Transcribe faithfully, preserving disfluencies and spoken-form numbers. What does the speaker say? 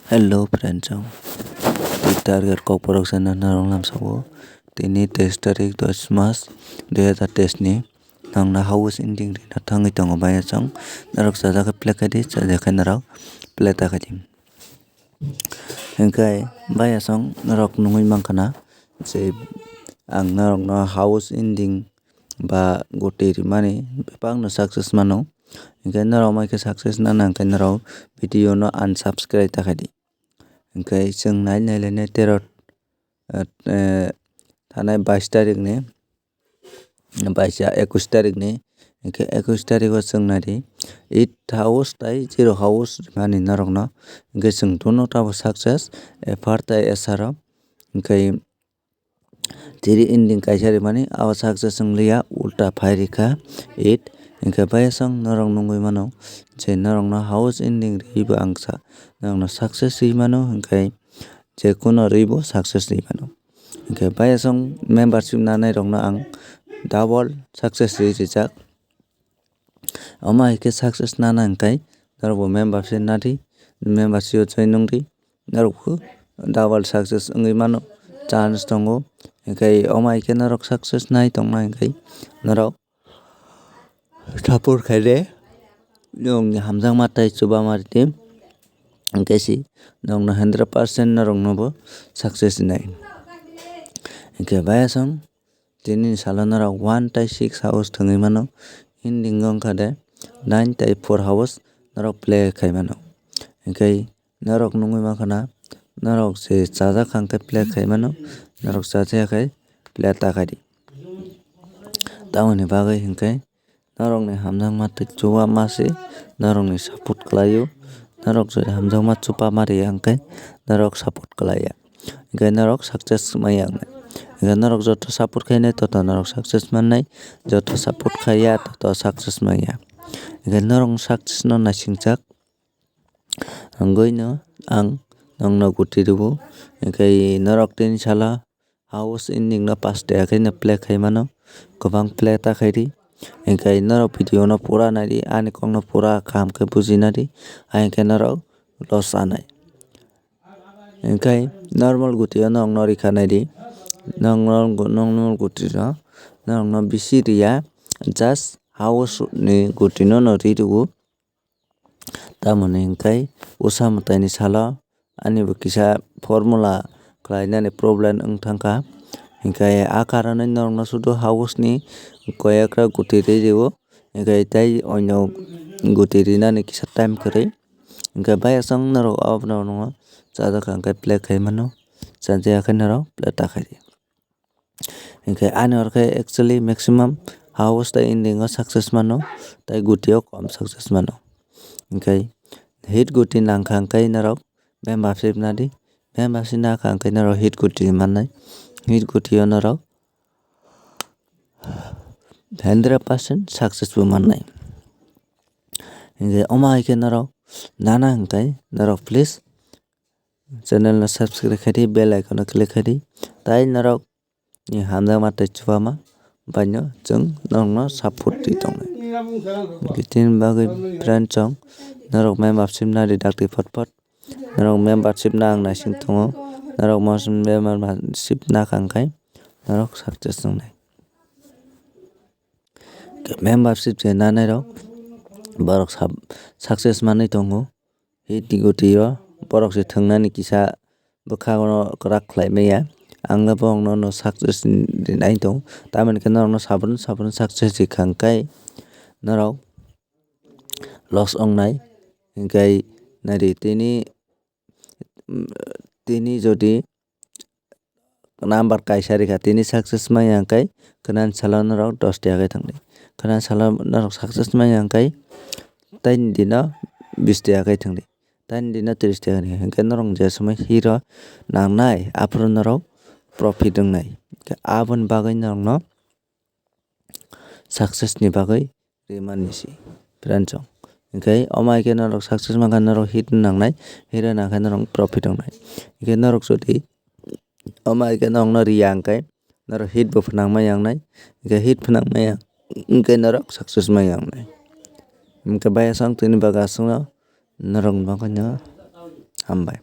Hello friends, ang twi target kokborok sana narwk lamsao. Tini teis tarik dos mas dui hazar teis ni nangna house ending rina thangwi tongo bayasong. Narwk chajak khe play khaidi, chajak khe narwk play ta khaidi. Hingkhe bayasong narwk nungwi mankha na je ang narwkno house ending ba goti rimani bebakno success mano. Hingkhe norok mai khe success nana hingkhe norok video no unsubscribe ta khaidi. Hingkhe chwng nai nai lainai tero, eh, eh, thanai bais tarik ni, bais ya ekus tarik ni, hingkhe ekus tarik o chwng nai di eight house tai zero house rimani norok no. Hingkhe chwng duno tabo success, eh, far tai esaro. Hingkhe tiri ending kaisa rimani, abo success wng liya, ulta phai rikha eight. Hingkhe bayasong norok nungwi mano je norokno house ending riwi bo ang sa, norokno success riwi mano, hingkhe je kuno riwi bo success riwi mano. Hingkhe bayasong membership nanai rokno ang double success riwi rijak. Omo hai khe success nana hingkhe norok bo membership nadi, membership o join wngdi, norok bo double success wngwi mano chance tongo. Hingkhe omo hai khe norok success nai tongna hingkhe norok support khaide, norokni hamjakma tei chubama ridi, hingkhe si norokno hundred percent norokno bo success nai. Hingkhe bayasong tini salo norok one tai six house thwngwi mano, ending wngkha de nine tai four house norok play khai mano. Hingkhe norok nungwi mankha na, norok se chajak kha hingkhe play khai mano, norok chajaya khe play ta khaidi. Tamoni bagwi hingkhe norokni hamjakma tei chubama se norokni support khlaio. Norok jodi hamjakma chubama riya hingkhe norok support khlaiya, hingkhe norok success manya wngnai. Hingkhe norok joto support khainai, toto norok success mannai, joto support khaiya, toto success manya. Hingkhe norok success no naisingjak wngwi no ang nokno goti rwo. Hingkhe norok tini salo house ending no paste ya khe no play khai mano, kwbang play ta khai di. Hingkhe norok video no pura nai di, ani kok no pura kaham khe buji nai di, hingkhe norok loss anai. Hingkhe normal goti o norok no rikha nai di, normal gu-, normal goti no norok no bisi riya, just house ni goti no no ri rwo. Tamoni hingkhe usa mwtaini salo ani bo kisa formula khlainani problem wng thangkha. Hingkhe a karonwi norokno sudu house ni koi ekra goti ri rwo, hingkhe tei onyo goti rinani kisa time kwrwi. Hingkhe bayasong norok abono chajak kha hingkhe play khai mano, chajaya khe norok play ta khai di. Hingkhe ani oro khe actually maximum house tei ending o success mano, tei goti o kom success mano. Hingkhe hit goti nangkha hingkhe norok membership nadi, membership nakha hingkhe norok hit goti mannai, hit goti o norok hundred percent success bo mannai. Hingkhe omo hai khe norok nana hingkhe norok please channel no subscribe khai di, bell icon no click khai di, tai norok ni hamjakma tei chubama baino chwng norokno support twi tongnai. Tini bagwi friend chong norok membership na ri dakti phot phot, norok membership na ang naising tongo, norok membership na kha hingkhe norok success wngnai. Membership je nanai rok borok sab-, success manwi tongo. Hit goti o borok se thwngnani kisa bwkha no kwrak khlai maya. Ang no borok no success rinai tong. Tamoni khe norok no sabrwng sabrwng success rikha hingkhe norok loss wngnai. Hingkhe nari tini, tini jodi number kaisa rikha, tini success manya hingkhe khwnani salo norok dos tiya khe thangdi. Khwnani salo norok success manya hingkhe taini dino bis tiya khe thangdi. Taini dino tris tiya khe thangdi. Hingkhe norok je somoi hero nangnai, aphuru norok profit wngnai. Hingkhe aboni bagwi norokno success ni bagwi rimani si, friend chong. Hingkhe omo hai khe norok success mankha, norok hit nangnai, hit nangkhe norok profit wngnai. Hingkhe norok jodi omo hai khe norokno riya hingkhe norok hit bo phnang maya wngnai, hingkhe hit phnang maya hingkhe norok success maya wngnai. Hingkhe bayasong tini bagwi aswkno norok bagwino hambai.